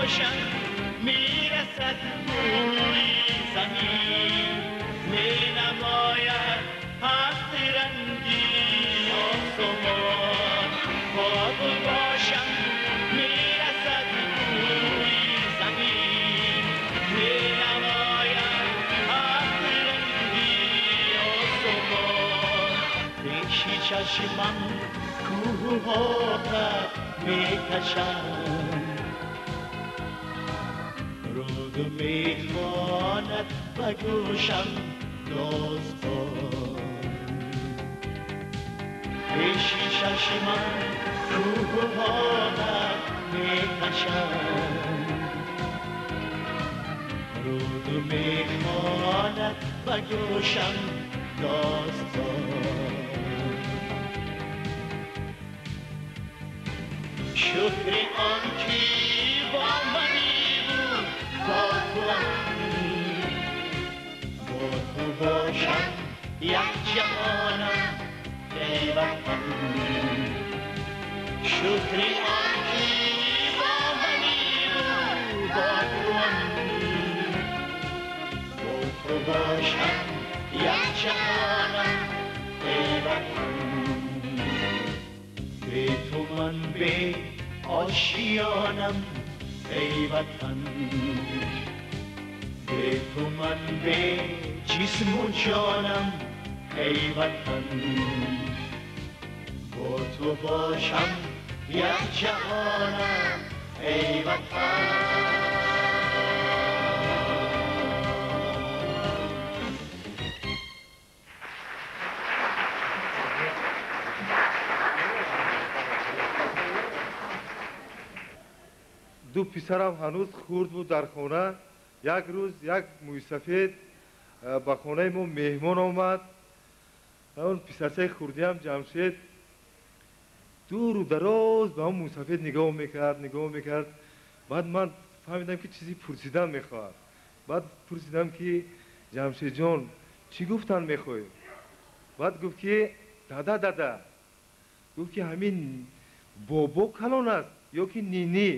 باشم میرسد بوی زمین، می نماید هفت رنگی آسمان. با تو باشم میرسد بوی زمین، می نماید هفت رنگی آسمان. پیشی چشمم کوه ها میکشم، رود میخواند به گوشم داستان. پیشی چشمم کوه ها میکشم، رود میخواند به گوشم داستان. شکر آن که با منی بود با تو، با تو باشم یک جهانم ای وطن. شکر آن که با منی بود با تو، با تو باشم یک جهانم ای وطن. به تو من به آشیانم ای وطن، به تو من به جسم و جانم ای وطن. با تو باشم یک جهانم ای وطن. Ду писарам ҳанӯз хурд буд дар хона. Як рӯз як мӯйсафед ба хонаи мо меҳмон омад. Он писарчаи хурдиам Ҷамшед дуру дароз ба он мӯйсафед нигоҳ мекард, нигоҳ мекард. Баъд ман фаҳмидам, ки чизе пурсидан мехоҳад. Баъд пурсидам, ки Ҷамшедҷон, чӣ гуфтан мехоҳӣ? Баъд гуфт, ки дада, дада, гуфт, ки ҳамин бобо калон аст ё ки нинӣ?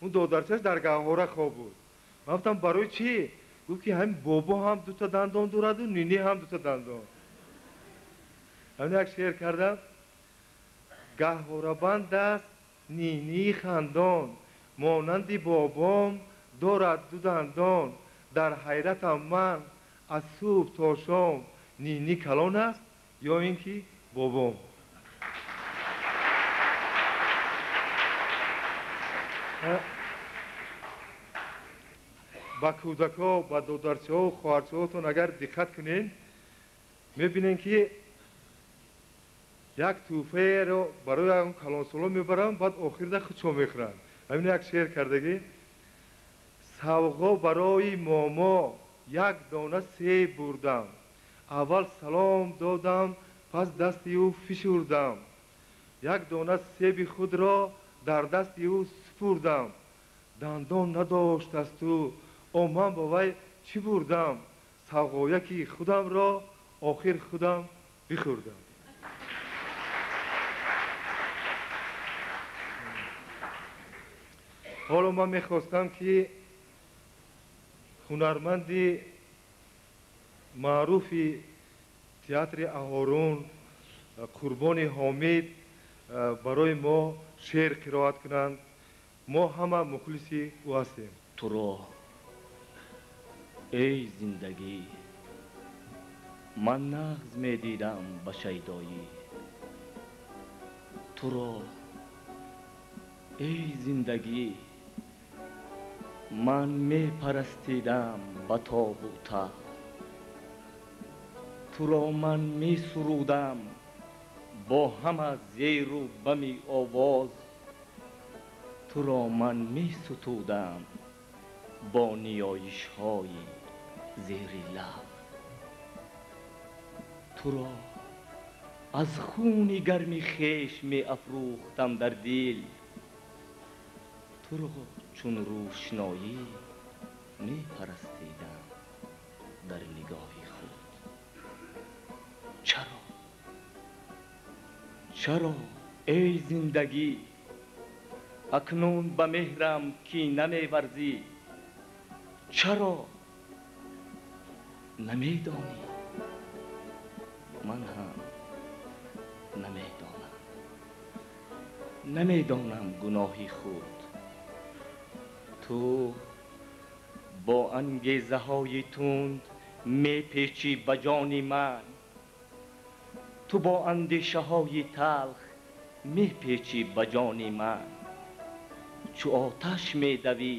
Он додарчаш дар гаҳвора хоб буд. Ман гуфтам, барои чӣ? Гуфт, ки ҳамин бобо ҳам дута дандон дораду нинӣ ҳам дута дандон. Ҳамин як шеър кардам. Гаҳворабанд аст нинии хандон, монанди бобом дорад ду дандон. Дар ҳайратам ман аз субҳ то шом, нинӣ калон аст ё ин ки бобом. Ба кӯдакҳо, ба додарчаҳо, хоҳарчаҳотон агар диққат кунед, мебинем, ки як тӯҳфаеро барои он калонсолон мебаранд, баъд охирда худшон мехӯранд. Ҳамин як шеър кардагӣ. Савғо барои момо як дона себ бурдам, аввал салом додам, пас дасти ӯ фишурдам. Як дона себи худро дар дасти ӯ супурдам. Дандон надошт аз ту, о ман ба вай чӣ бурдам? Савғояки худамро охир худам бихӯрдам. Ҳоло ман мехостам, ки ҳунарманди маъруфи театри Аҳорун Қурбони Ҳомид барои мо шеър қироат кунанд. Мо ҳама мухлиси ӯ ҳастем. Туро эй зиндагӣ ман нағз медидам ба шайдоӣ, туро эй зиндагӣ ман мепарастидам ба тобу тоб, туро ман месурудам бо ҳама зеру бами овоз, туро ман месутудам бо ниёишҳои зери лаб, туро аз хуни гарми хеш меафрӯхтам дар дил, туро чун рӯшноӣ мепарастидам дар нигоҳи худ. Чаро, чаро эй зиндагӣ Акнун ба меҳрам ки намеварзӣ, чаро намедонӣ? Ман ҳам намедонам, намедонам гуноҳи худ. Ту бо ангезаҳои тунд мепечӣ ба ҷони ман, ту бо андешаҳои талх мепечӣ ба ҷони ман. Чу оташ медавӣ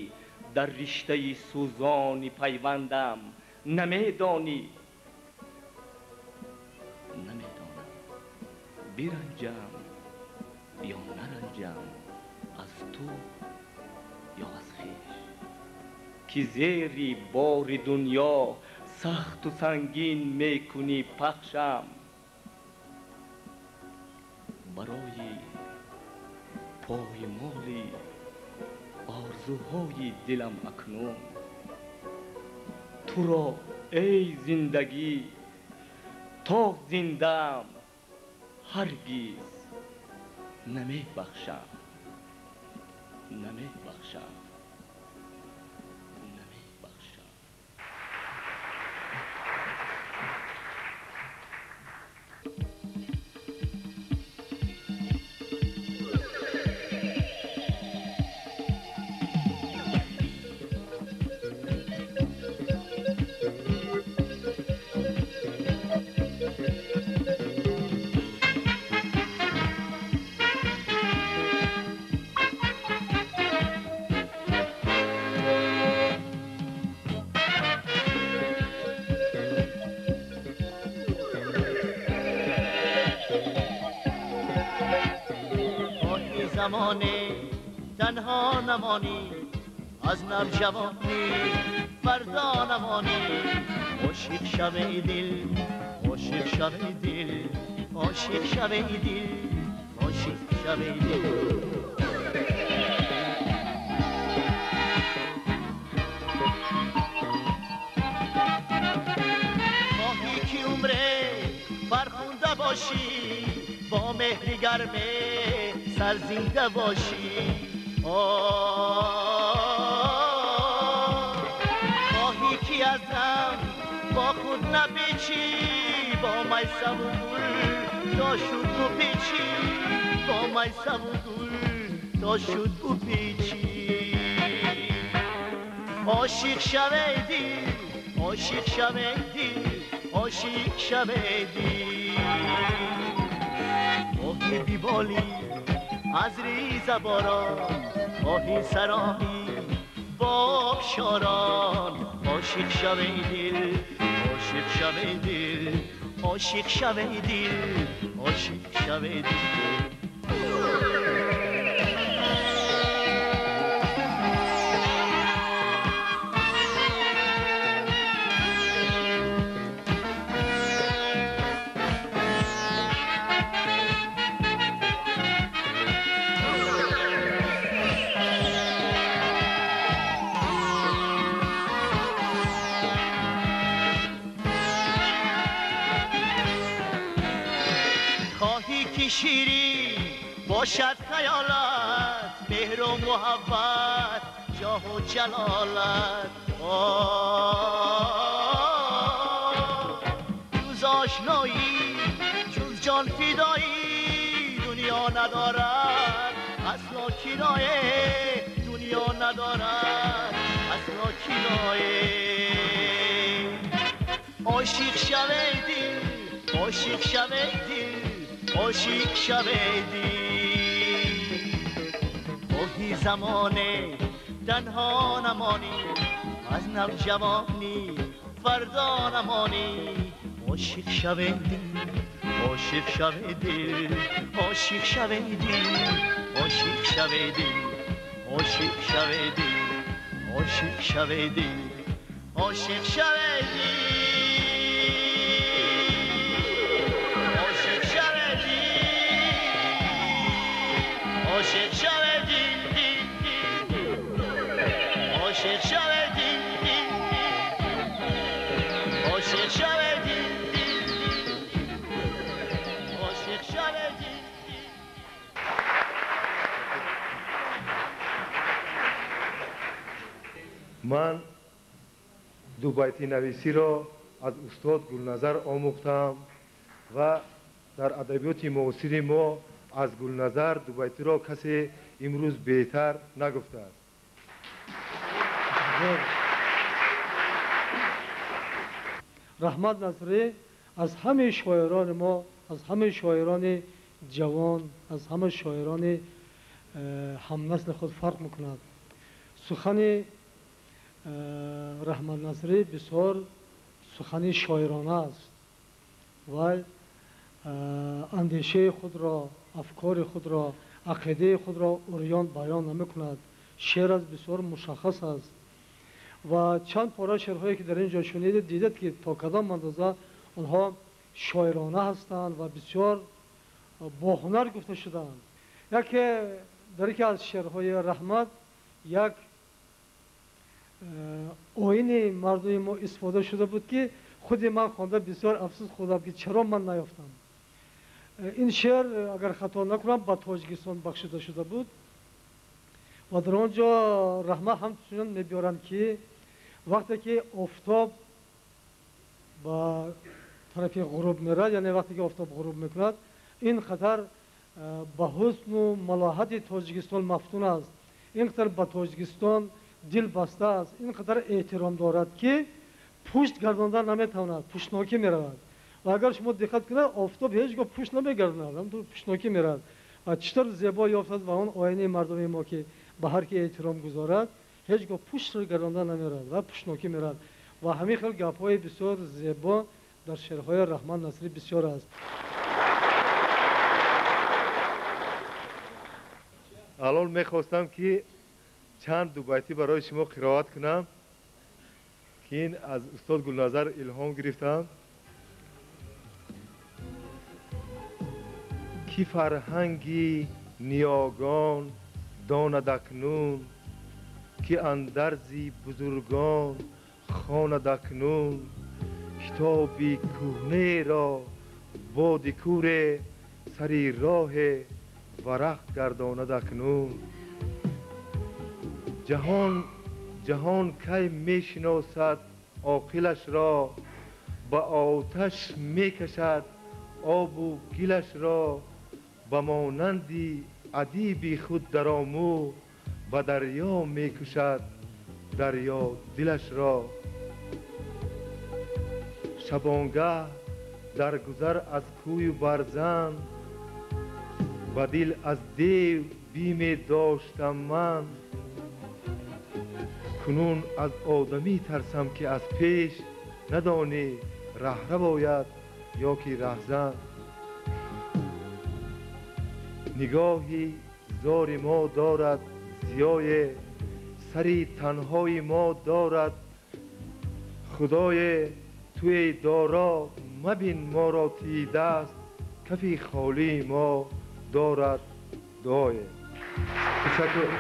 дар риштаи сӯзони пайвандам, намедонӣ, намедонам биранҷам ё наранҷам аз ту ё аз хеш, ки зери бори дунё сахту сангин мекунӣ пахшам. Барои поймоли орзуҳои дилам акнун туро эй зиндагӣ то зиндаам ҳаргиз намебахшам, намебахшам, намебахшам. زمانه تنها نمانی، از نوجوانی فردا نمانی. عاشق شوی دل، عاشق شوی دل، عاشق شوی دل، عاشق شوی دل. ماهی که عمره فرخونده باشی، با مهری گرمه سرزنده باشی. ماهی که از غم با خود نپیچی، با میسه و گل تا شد بپیچی، با میسه و گل تا شد بپیچی. عاشق شوی دل، عاشق شوی دل، عاشق شوی دل. ماهی بیبالی از ریز باران، ماهی سرامی با آبشاران. عاشق شوی دل، عاشق شوی دل، عاشق شوی دل، عاشق شوی دل. شیرین باشد خیالت، مهر و محبت، جاه و جلالت. جز آشنایی، جز جان فدایی دنیا ندارد اصلا کرایه، دنیا ندارد اصلا کرایه. عاشق شوی دل، عاشق شوی دل، عاشق شوی دل. ماهی زمانه تنها نمانی، از نوجوانی فردا نمانی. عاشق شوی دل، عاشق شوی دل، عاشق شوی دل، عاشق شوی دل، عاشق شوی دل، عاشق شوی دل، عاشق شوی دل. عاشق شوی دل، عاشق شوی دل، عاشق شوی دل، عاشق شوی دل. Ман дубайтинависиро аз устод Гулназар омӯхтам ва дар адабиёти муосири мо аз Гулназар дубайтиро касе имрӯз беҳтар нагуфтааст. Раҳмат Насрӣ аз ҳамаи шоирони мо, аз ҳамаи шоирони ҷавон, аз ҳамаи шоирони ҳамнасли худ фарқ мекунад. Сухани Раҳмат Насрӣ бисёр сухани шоирона аст ва андешаи худро, афкори худро, ақидаи худро урён баён намекунад. Шеъраш бисёр мушаххас аст ва чанд пора шеърҳое ки дар ин ҷо шунидед, дидед ки то кадом андоза онҳо шоирона ҳастанд ва бисёр бо ҳунар гуфта шудаанд. Яке дар яке аз шеърҳои Раҳмат як оини мардуми мо истифода шуда буд ки худи ман хонда бисёр афсӯс хӯрдам ки чаро ман наёфтам. Ин шеър агар хато накунам ба Тоҷикистон бахшида шуда буд ва дар он ҷо Раҳмат ҳамчунин мебиёранд ки вақте ки офтоб ба тарафи ғуруб мерад, яъне вақте ки офтоб ғуруб мекунад, ин хатар ба ҳусну малоҳати Тоҷикистон мафтун аст, ин қадар ба Тоҷикистон дил баста аст, ин қадар эҳтиром дорад ки пушт гардонда наметавонад, пуштнокӣ меравад. Ва агар шумо диққат кунед, офтоб ҳеҷ гоҳ пушт намегардонад, ҳамтур пуштнокӣ меравад. Ва чӣ тавр зебо ёфтааст ва он оинаи мардуми мо ки ба ҳар ки эҳтиром гузорад, ҳеҷ гоҳ пуштро гардонда намерад ва пуштнокӣ меравад. Ва ҳамин хел гапҳои бисёр зебо дар шеърҳои Раҳмат Насрӣ бисёр аст. Алон мехостам ки чанд дубайтӣ барои шумо қироат кунам ки ин аз устод Гулназар илҳом гирифтам. Ки фарҳанги ниёгон донад акнун, ки андарзи бузургон хонад акнун, китоби кӯҳнеро боди кӯре сари роҳе варақ гардонад акнун. Ҷаҳон кай мешиносад оқилашро, ба оташ мекашад обу гилашро, ба монанди адиби худ дар омӯ ба дарё мекушад дарё дилашро. Шабонгаҳ дар гузар аз кӯю барзан, ба дил аз дев биме доштам ман. Кунун аз одамӣ тарсам ки аз пеш надонӣ раҳра бояд ё ки раҳзан. Нигоҳи зори мо дорад зиёе, сари танҳои мо дорад худое. Туи доро мабин моро тидаст, кафи холии мо дорад дуое. Ташаккур.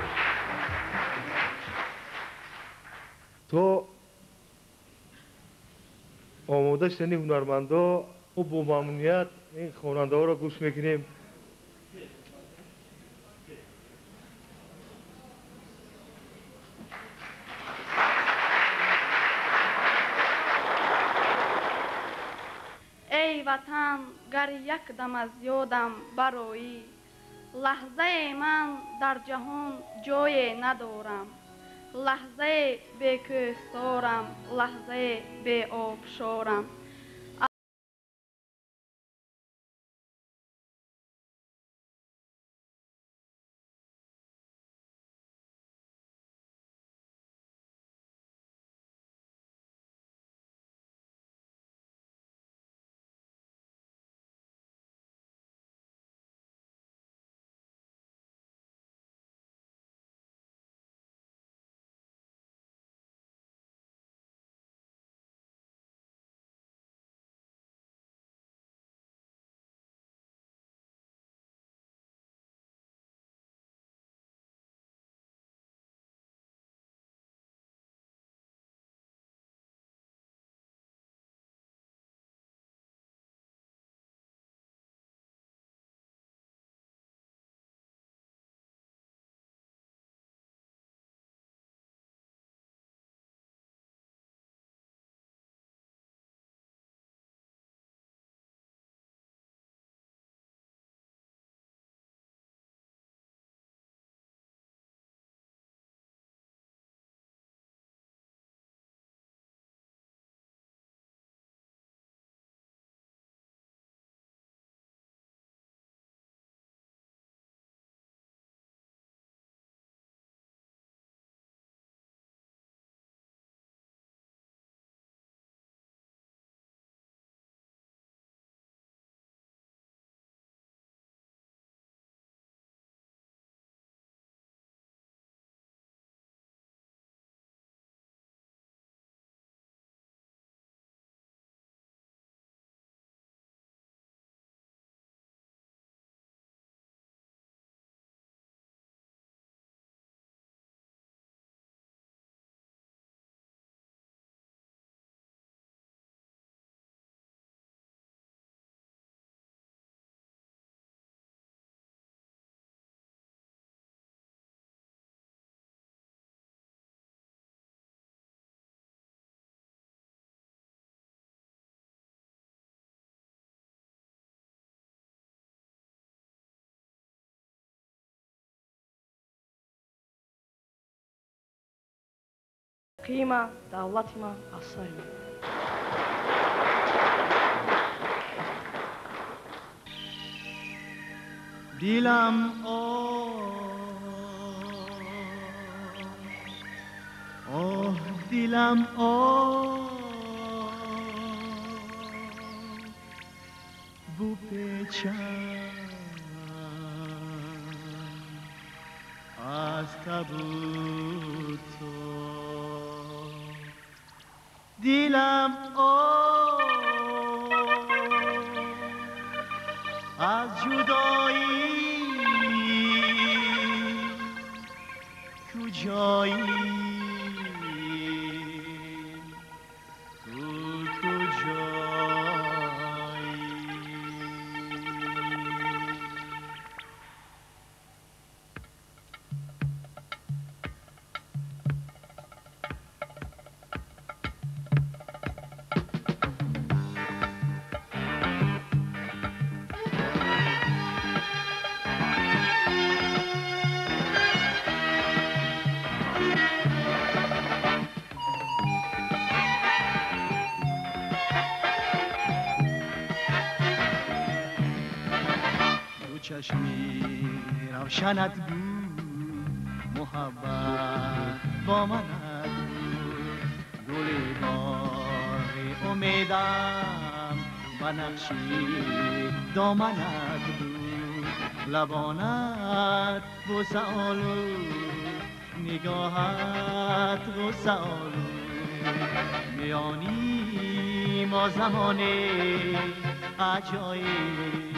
То омода шудани ҳунармандо бо мамнуният ин хонандаҳоро гӯш мекунем. Эй ватан, гар як дам аз ёдам бароӣ, лаҳзае ман дар ҷаҳон ҷое надорам, лаҳзае бекӯҳсорам, лаҳзае беобшорам. Мусиқии ма, давлати ма, асари ма. Дилам оҳ, оҳ, дилам оҳ, бупечам аз табуту. Дилам оҳ, аз ҷудоӣ куҷоӣ, ту куҷоӣ. Чашми равшанат буд, муҳаббат бо манат буд, гули боғи умедам ба нақши доманат буд, лабонат бӯсаолу, нигоҳат ғуссаолу, миёни мо замоне аҷоиб.